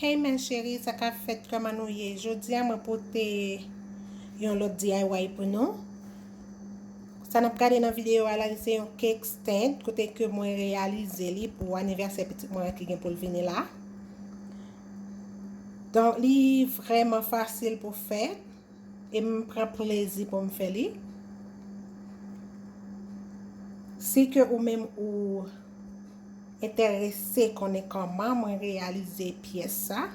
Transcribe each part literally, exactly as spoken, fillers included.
Hey mes chéries, sa k ap fèt, kòman nou ye? Jodi a mwen pote yon lòt D I Y pou nou. Sa n ap gade nan videyo a la, se yon cake stand, kote ke mwen reyalize li pou anivèsè pitit mwen an ki gen pou l vini la. Donk, li vrèman fasil pou fè, e m pran plezi pou m fè li. Si ke ou menm ou enterese konnen kòman mwen reyalize pyès sa,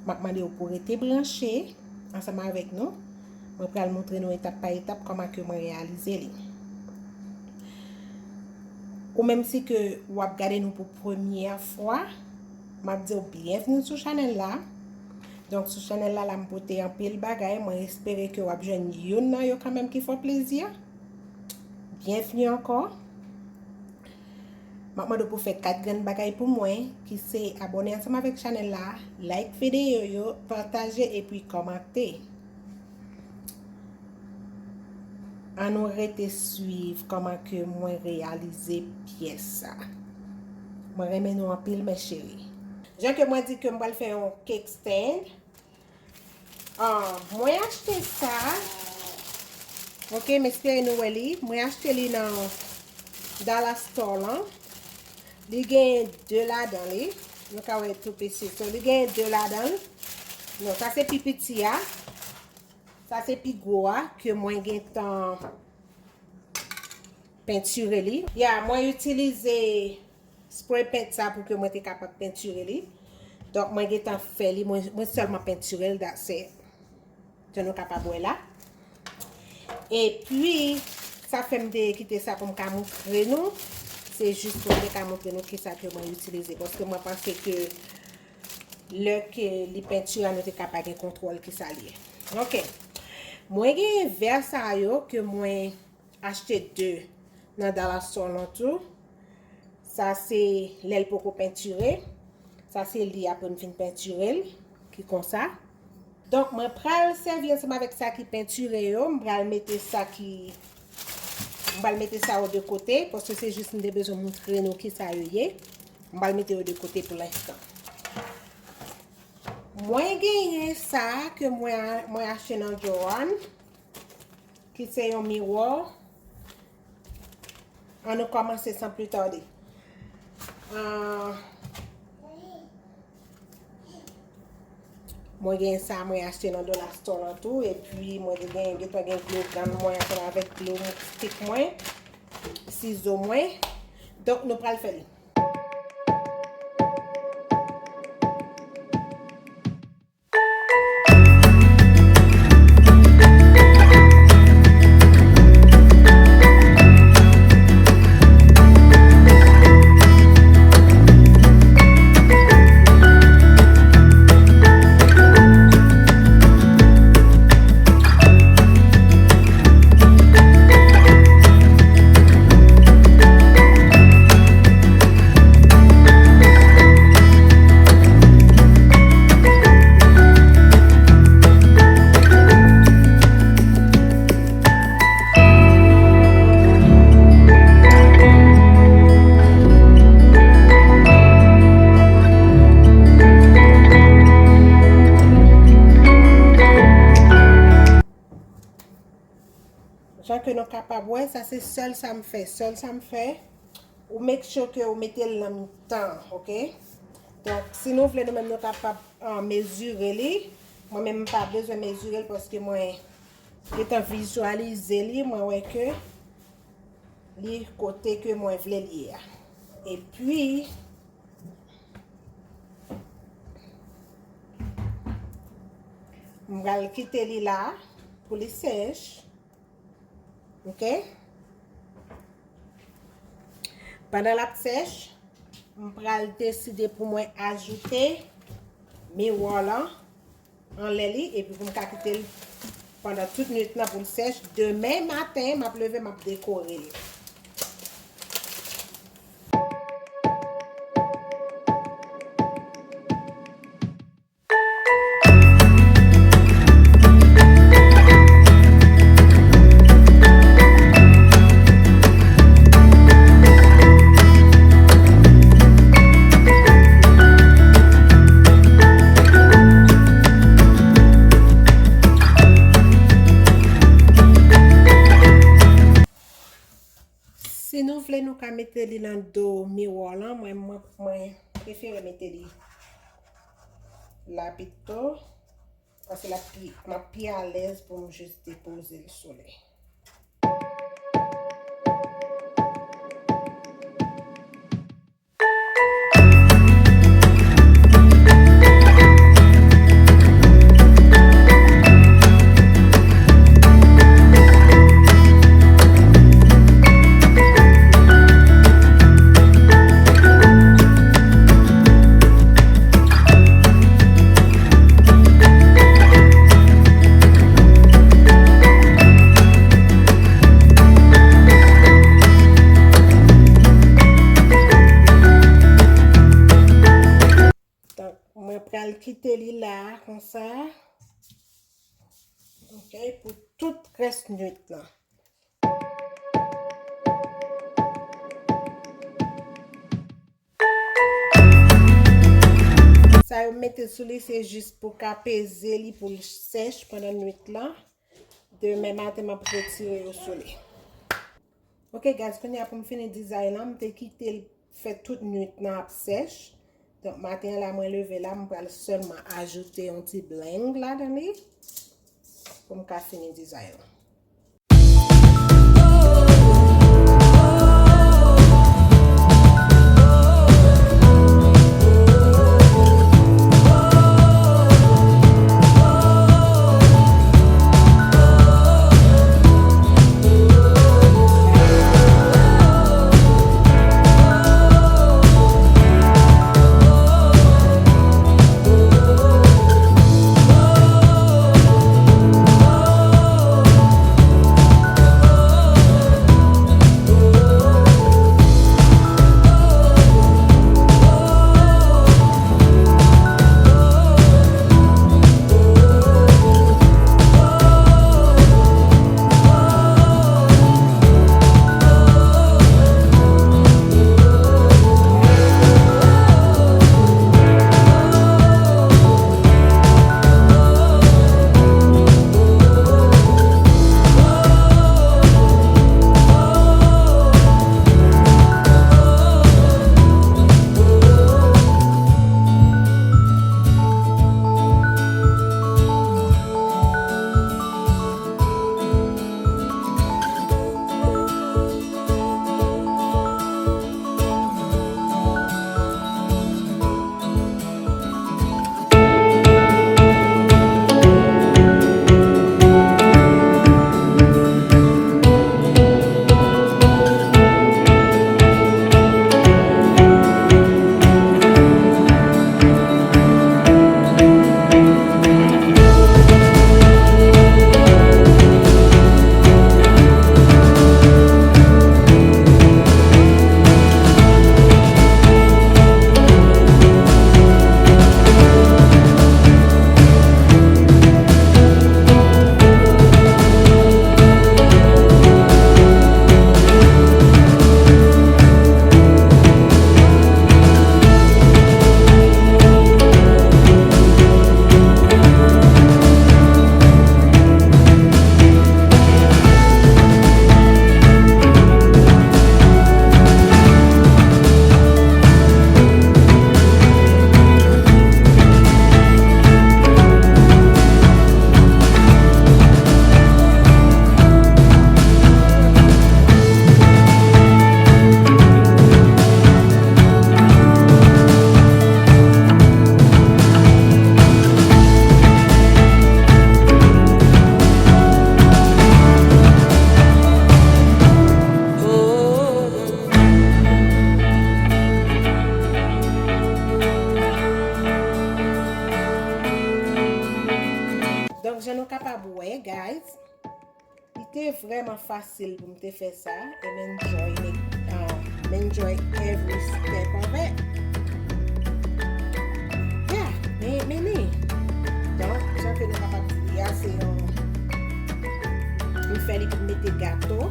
m ap mande w pou rete branche ansanm avèk nou. Mwen pral montre nou etap pa etap kòman ke mwen reyalize li. Ou menm si ke w ap gade nou pou premyè fwa, m ap di w byenvni sou chanèl la. Donk, sou chanèl la, la m pote anpil bagay. Mwen espere ke w ap jwenn youn nan yo kanmenm ki fè w plezi. Byenvni ankò. M ap mande w pou fè kat grenn bagay pou mwen, ki se abòne ansanm avèk chanèl la, like videyo yo, pataje epi kòmante. Ann nou rete swiv kòman ke mwen reyalize pyès sa. Mwen renmen nou anpil, mes chéries. Jan ke mwen di ke m pral fè yon cake stand, ah, mwen achte sa. Ok, m espere nou wè li. Mwen achte li nan Dollar Store lan. Li gen de ladan li. Nou ka wè tou piti. So, li gen de ladan. Non, sa se pi piti a. Sa se pi gwo a ke mwen gentan pentire li. Ya, mwen itilize spray paint sa pou ke mwen te kapab pentire li. Donk, mwen gentan fè li, mwen, mwen sèlman pentire l, that's it. Jan nou kapab wè la. Epi, sa fè m te kite sa pou m ka montre nou. Se jis pou m te ka montre nou kisa ke mwen itilize. Paske mwen panse ke lè ke li pentire a, nou te ka pa gen kontwòl kisa li ye. Ok. Mwen gen vè sa yo ke mwen achte de nan Dollar Store lan tou. Sa se lè l poko pentire. Sa se li apre m fin pentire l, ki konsa. Donk, mwen pral sèvi ansanm avèk sa ki pentire yo. M pral mete sa ki, m pral mete sa yo de kote, paske se jis m te bezwen montre nou kisa yo ye. M pral mete yo de kote pou lenstan. Mwen genyen sa ke mwen, mwen achte nan Joann, ki se yon miwa. Ann nou kòmanse san pli tade. Ah, mwen gen sa mwen achte nan Dollar Store lan tou, epi mwen te gen, gentan gen glou gann mwen ansanm avèk glou stik mwen, sizo mwen. Donk, nou pral fè li. Jan ke nou kapab wè, sa se sèl sa m fè. Sèl sa m fè, ou make sure ke ou mete l nan mitan, ok? Donk, si nou vle, nou menm nou kapab, ah, mezire li. Mwen menm, m pa bezwen mezire l paske mwen gentan vizyalize li, mwen wè ke li kote ke mwen vle li ye a. Epi, m pral kite li la pou li sèch. Ok? Pandan l ap sèch, m pral deside pou mwen ajoute miwa lan anlè li, epi pou m ka kite l pandan tout nwit lan pou l sèch. Demen maten, m ap leve, m ap dekore l. A mete li nan do miwa lan, mwen, mwen, mwen prefere mete li la pito, paske l ap pi, m ap pi alèz pou m jis depoze l sou li. Donk, mwen pral kite li la konsa. Ok, pou tout rès nwit lan. Sa yo mete sou li, se jis pou ka peze li, pou l sèch pandan nwit lan. Demen maten, m ap retire yo sou li. Ok, guys, kounye a pou m fini dizay lan, m te kite l fè tout nwit lan ap sèch. Donk, maten an la, mwen leve la, m pral sèlman ajoute yon ti bling ladan li pou m ka fini dizay lan. Donk, jan nou kapab wè, guys, li te vrèman fasil pou m te fè sa, e m enjoy, ah, m enjoy every step of it. Yeah, men, men li. Donk, jan ke nou kapab di li a, se yon, m fè li pou m mete gato.